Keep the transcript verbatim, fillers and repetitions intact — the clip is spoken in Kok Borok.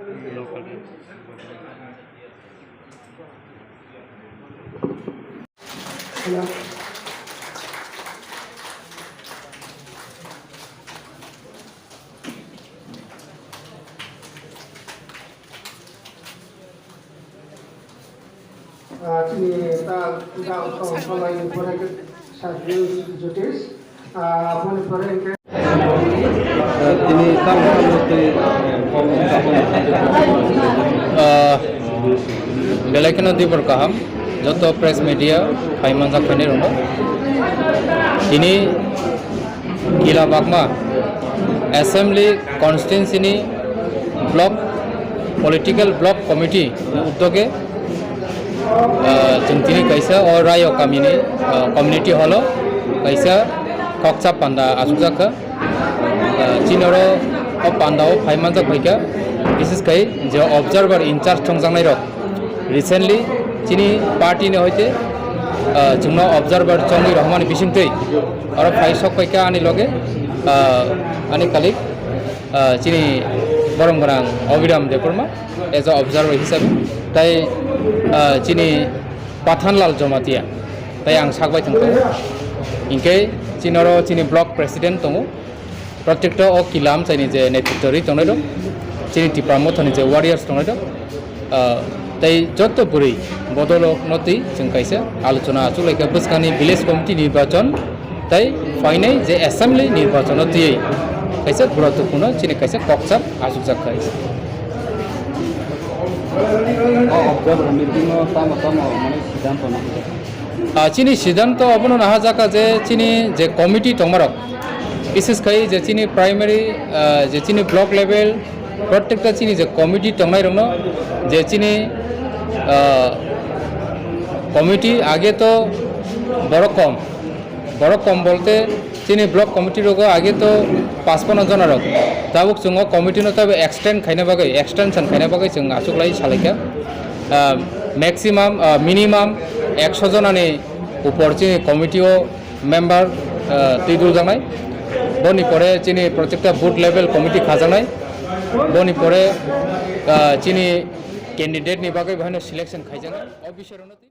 Ah, chini ta, ta, ta, ta, ta, Jyotish, ah, aboni pore hwnkhe Tini tamo tamo tei, eh, Ah, belai kheno dibor kaham, joto press media phai manjak phainai rokno. Tini Kila Bagma Assembly Constituency ni Block, Political Block Committee ni uddoge, ah, chwng tini kaisa o Rayo kamini, ah, community hall o kaisa khoksa panda achukjak kha. Ah, chini oro o panda o phai manjak phaikha, bises khai je observer in charge chongjaknai rok. Recently chini party ni hoite, ah, chwngno observer chongwi rohormani bisingtwi oro phai sok phaikha ani loge, ah, ani colleague, ah, chini borom gwnang Abhiram Debbarma as a observer hisabe, tai, ah, chini Pathanlal Jamatia, tai ang sak bai thang tongo. Hinkhe chini oro chini block president tongo. Protekta o Kila amchaini je netritw rwi tongnai rok, chini Tipra Mothani je warriors tongnai rok, ah, tei joto bwrwi bodolokno twi chwng kaisa alochona achuk laikha bwskangni village committee nirbachon tei phainai je assembly nirbachono twiwi kaisa guruttwpurno chini kaisa kokchap achukjak kha. O observer meeting o tamo tamo mane siddhanto nahajak? Ah, chini siddhanto abono nahajak kha je chini je committee tongmarok, bises khai je chini primary, ah, je chini block level, protekta chini je committee tongnai rokno je chini, ah, committee age to borok kom, borok kom bolte chini block committee rogo age to pachpanno jona rok. Tabuk chwng o committee no tabo extend khaina bagwi, extension khaina bagwi chwng achuk lai salaikha. Ah, maximum, ah, minimum ekso jonani upor chini committee o member, ah, twi duljaknai. Boni pore chini protekta booth level committee khajaknai. Boni pore, ah, chini candidate ni bagwi bohaino selection khaijaknai. O bising rokno twi